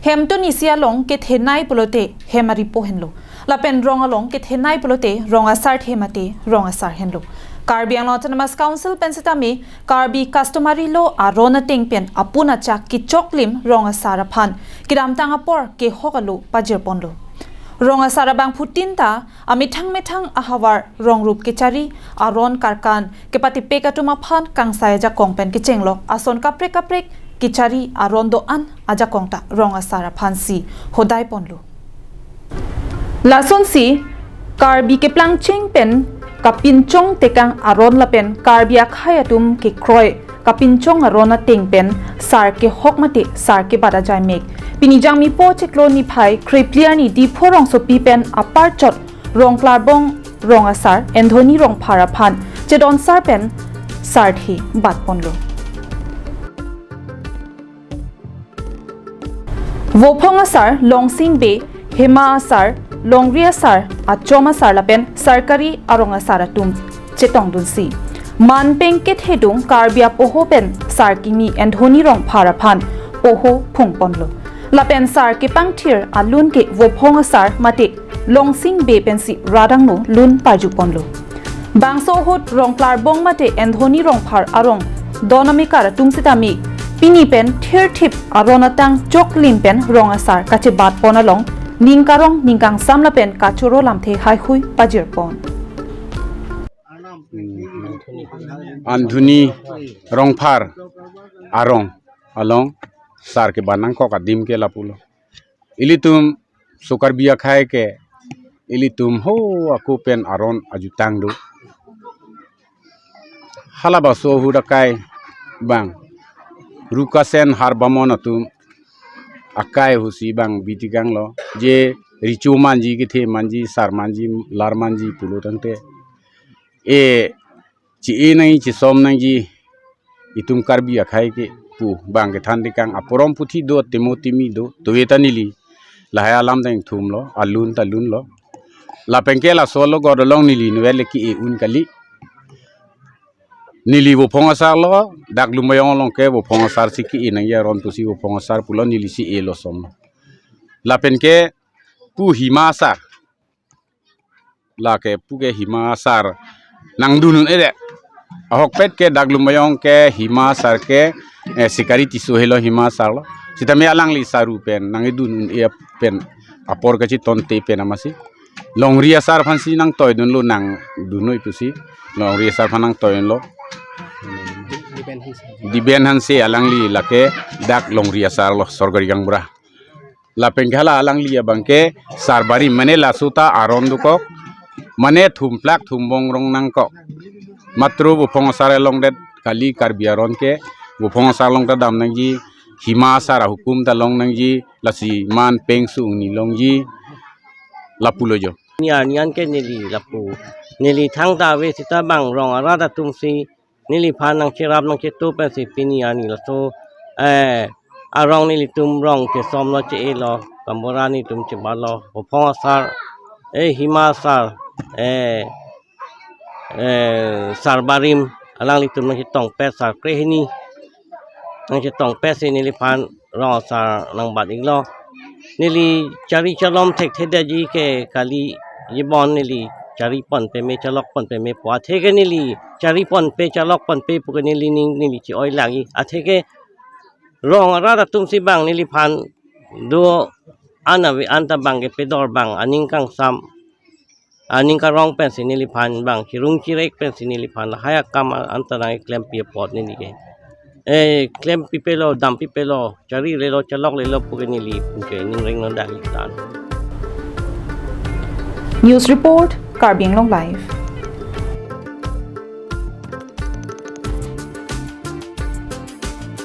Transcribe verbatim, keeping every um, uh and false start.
Hemtun isi along kethenei pulote hem aripo henlo. Lapen rong along kethenei pulote rong asar the mate rong asar henlo. Karbi Anglong Autonomous Council pen sitame Karbi customary law aron ateng pen apun achak kechoklim rong asar aphan kedamtang apor kehok alo pajirponlo. Rong asar abangphutin ta amethang methang ahavar rong rup kechari, aron karkan kepatipek atum aphan kangsai ajakong pen kechenglok ason kaprek kaprek kechari aron do-an ajakong ta rong asar aphansi hodaiponlo. Lasonsi Karbi keplangcheng pen kapinchong tekang aron lapen Karbi akhei atum kekroi kapinchong aron ateng pen sar kehok mate sar kebat ajai mek. Pini Jangmipo chiklo niphai krephli arni Diphu rongsopi pen aparchot Rongklarbong rong asar Anthony Rongphar aphan chedon sar pen sarthe batponlo. Vophong asar, Longsing Bey, Hima asar, Longri asar, Achom asar lapen sarkari arong asar atum chetongdunsi man peng kethedung Karbi apoho pen sar kimi Anthony Rongphar aphan poho phungponlo. Lapen sar kepangthir alun ke Vophong asar mate Longsing Bey pensi radangno lun parjuponlo. Bangso ahut Rongklarbong mate Anthony Rongphar arong don amekar atum sitame pini pen thirthip aron atang choklim pen rong asar kachebatpon along ning karong ning kangsam lapen kachoro lamthe haihui pajirpon. Anthony Rongphar arong along sar kebat nangkok adim ke lapulo. Ilitum so Karbi akhei ke ilitum ho ako pen aron ajutang do. Halabangso ahut akai bang Rukasen Harbamon atum akai ahutsi bang bitikanglo je richo manji, kethe manji, sar manji, lar manji pulo tangte e chi-e nangji, chisom nangji itum Karbi akhei ke pu bang kethan tikang aporom puthi do, temo timi do, tuve ta neli lahai alam deng thumlo, alun ta lunlo. Lapen ke laso alogot along neli inutvet le ke-e un kali. Neli Vophong asar lo, dak Lumbajong along ke Vophong asar si ke-e nangji aron pusi Vophong asar pulo, neli si elo som. Lapen ke pu Hima asar, lake pu ke Hima asar nangdun un-e de. Ahokpet ke dak Lumbajong ke Hima asar ke eh, Sikari Tisso helo Hima asar lo. Sitame alangli saru pen nangkedun un-e pen apor kachetonte pen amatsi Longri asar aphansi nangtoidunlo, nangdun noi pusi Longri asar aphan nangtoidunlo. Diben Hanse alangli lake dak Longri asar lo, sorkari gaonbura. Lapen ke hala alangli abang ke sar barim, mane laso ta aron dokok, mane thumplak thumbong rong nangkok. Matro Vophong asar along det kali Karbi aron ke, Vophong asar along ta dam nangji, Hima asar ahukum ta long nangji, lasi man peng su ungni longji, lapulo jo. Ni arni an ke neli lapu, neli thangta ave seta bang rong arat atum si neliphan nangcherap nangchetu pensi pini arni laso eh arong nelitum rong chesom lo, che-e lo, gaonbura netum chebat lo, Vophong asar, eh Hima asar, eh eh sar barim alanglitum nangchetongpet, sar krehini nangchetongpet si neliphan rong asar nangbat iklo. Neli chari chalom thekthedetji ke kali, jibon neli charipon peme, chalokpon peme pu. Athe ke neli chariponpe, chalokponpe pu ke neli ning neli che-oi lagi. Athe ke rong arat atum si bang neliphan do-an ave anta bang ke pedor bang aning kangsam, aning karong pensi neliphan bang chirung chirek pensi neliphan lahai akam anta nangklempi apot neli ke. Eh, klempipelo, dampipelo, charilelo, chaloklelo pu ke neli pu ke ning reng non dali tan. News Report, Karbi Anglong Live.